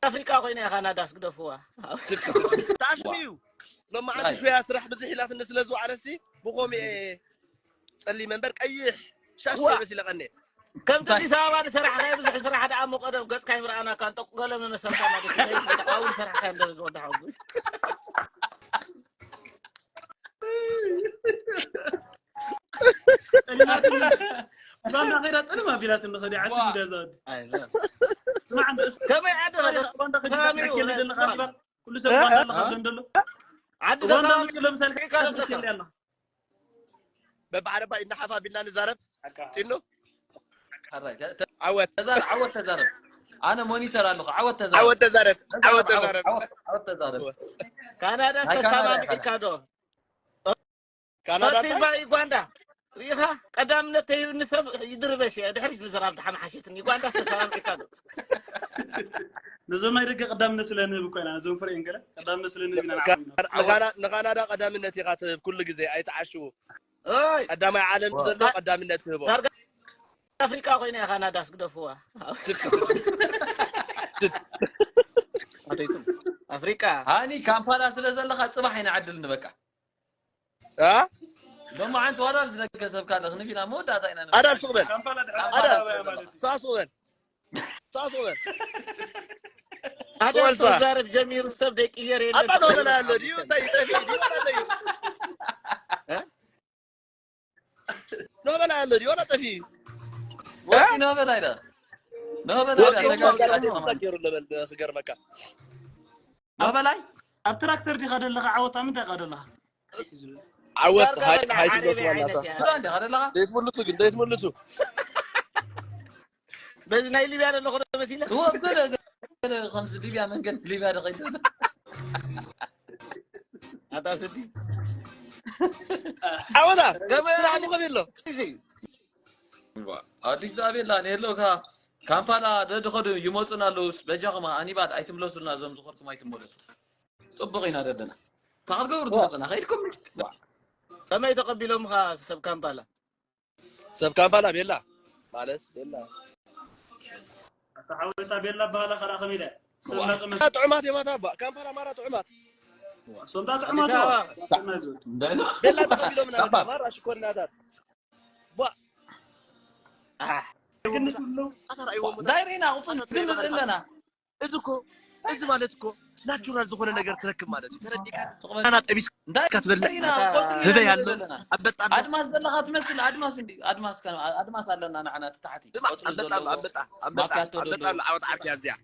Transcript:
ኣፍሪቃ ኮይና ኢኻ ናዳስ ግደፍዋ። ታሽሚ እዩ። ሎማዓንቲ ሽወያ ስራሕ ብዙሕ ኢላትኒ ስለ ዝወዓለሲ ብኾም እየ ጸሊመ እምበር ቀይሕ ሻሽ እዋ። ለበስ ኢለቐኒ። ከምቲ ኣዲስ ኣበባ ዝሰራሕካዮ ብዙሕ ስራሕ ደኣ እሞ ቀደም ገጽካ ይምርኣናካ እንጠቕ ገለ መመሰልካ ማለት እዩ። ተቃውም ዝሰራሕካዮ እንደበዝ ወዲ ሓጎስ። ጠሊማትኒ ኡጋንዳ ከይዳ ጠልም ኣቢላትኒ ከዲ ዓዲ ዋ። ሚዳ ዛዲ ኣይ፣ ስማዕ እንደ እስ ከመይ ዓዲ ኸደ ኡጋንዳ ከይዳ ሳሚኡ ከይዳ ነ- ለኻ ስማዕ። ዲባ ኩሉ ሰብ ኡጋንዳ ኣለኻ እ? ደሎ ዓዲ ኡጋንዳ ተሳሚ መጽኡ ለምሳሌ ኢካ ኣለኻ። ከይዳ ኣለኻ በብሓደ ባይ እናሓፋ ቢልና ንዛረብ ጢኖ ሓራይ ተ- ተ- ዓወት ተዛረብ ዓወት ተዛረብ። ኣነ ሞኒተር ኣለኹ። ዓወት ተዛረብ። ዓወት ተዛረብ ተዛረብ ዓወት ዓወት ተዛረብ ዓወት ዓወት ተዛረብ። ካናዳ ናይ ካናዳ ተሰማሚዕካ ዶ? ካናዳ ኖቲስ ባይ ዩጋንዳ ርኢኻ ቀዳምነት ተሂብኒ ሰብ ይድርበሽ እየ ድሕሪት ምዝራብ ተሓመሓሸትኒ ዩጋንዳ ተሰማሚዕካ ዶ? ነዞም ናይ ደገ ቀዳምነት ስለ ንህብ እኮ ኢና ነዞም ፍሬን ገለ ቀዳምነት ስለ ንህብ ኢና ንዓኹም ኢና ንካና- ንካናዳ ቀዳምነት ኢኻ ትህብ ኩሉ ግዜ ኣይትዓሽዉ ኦይ ቀዳማይ ዓለም ዘሎ ቀዳምነት ትህቦ ዳርጋ ኣፍሪቃ ኮይና ኢኻ ናዳስ ግደፍዋ። ኣፍሪቃ ሃኒ ካምፓላ ስለ ዘለኻ ጽባሕ ኣይንዓድልን በቃ። እ? ሎማዓንቲ ዋላ ዝደገ ሰብ ካለ ክንብል ኢና መወዳእታ ኢና ንብል። ኣዳም ሱቕ በል ካምፓላ ድሓር ኣዳም ኣበባ ማለት እዩ ሳቕ ሱቕ በል ሳቕ ሱቕ በል ኣዳም ወልሳ። ተዛረብ ጀሚሩ ሰብ ደይቅየር የለን። ኣታ ኖበላ ኣሎ ድዩ እንታይ ጠፊ ድዩ ወላ ጠፊ ኖበላ ኣሎ ድዩ ወላ ጠፊ ወዲ ኖበል ኣይዳ ኖበል ኣይዳ ወዲ ተጋሩ ኖበል ኣዲስ ኣይዳ ማን ገይሩ ለበል ክገርመካ ኖበል ኣይ ኣብ ትራክተር ዲኻ ደለኻ ዓወት ኣብ ምንታይ ኢኻ ደለኻ ዓወት ዳርጋ ሃይ በላ ሃይ ዓረቢ ትብለኩ ዓይነት ዋላታ እያ። ሱዳን ዲኻ ደለኻ ደይትምልሱ ግን ደይትምልሱ በዚ ናይ ሊብያ ዘሎ ኮነ መሲለ ትወብ ገለ ገለ ከምዚ ሊብያ መንገዲ ሊብያ ዶ ከይዱ ኣታ ስዲ ዓወታ ገበራ ስራሕ ምኸብ የሎ እዚ ኣዲስ ኣበባ የላ የሎ ካ ካምፓላ ደድኸዱ ይመፁና ኣለውስ በጃኹም ኣኒባል ኣይትምለሱልና እዞም ዝኸድኩም ኣይትመለሱ። ፅቡቕ ኢና ደለና። እንታይ ክትገብሩ ትመፁና ከይድኩም ከመይ ተቐቢሎምኻ ሰብ ካምፓላ? ሰብ ካምፓላ ቤላ ማለት ቤላ ኣታ ሓወሳ ቤላ በሃላ ከራ ከመይ ኢለ ሰብ ናጠመ ጥዑማት እዮም ኣታ ባ ካምፓላ ማራ ጥዑማት ሶምታ ጥዕማቶ ኣዲስ ኣበባ ቤላ ተቐቢሎምና ማራ ሽኮርናታት ባ ኣሕ ግን ስሉ ኣታ ረኣይዎም እንታይ ርኢና ቁፅል ዝብል ዘለና እዚ እኮ እዚ ማለት እኮ ናቹራል ዝኾነ ነገር ትረክብ ማለት እዩ ተረዲካ ትቕበል ና ጠቢስ እንታይ ክትበልዕ ርኢና ቆፅሊ ኢና ህበይ ንርኢ ኣሎ ዘለና። ኣበጣ ኣሎ ኣድማስ ዘለኻ ትመስል ኣድማስ እንዲ ኣድማስ ከ- ኣድማስ ኣለና ንዓና እቲ ታሕቲ ቆፅሊ ኣበጣ ኣሎ ዘለዎ ኣበጣ ኣበጣ ማካቶ ኣበጣ ዘለዎ ኣሎ ዓወት ዓርኪ ኣብዚኣ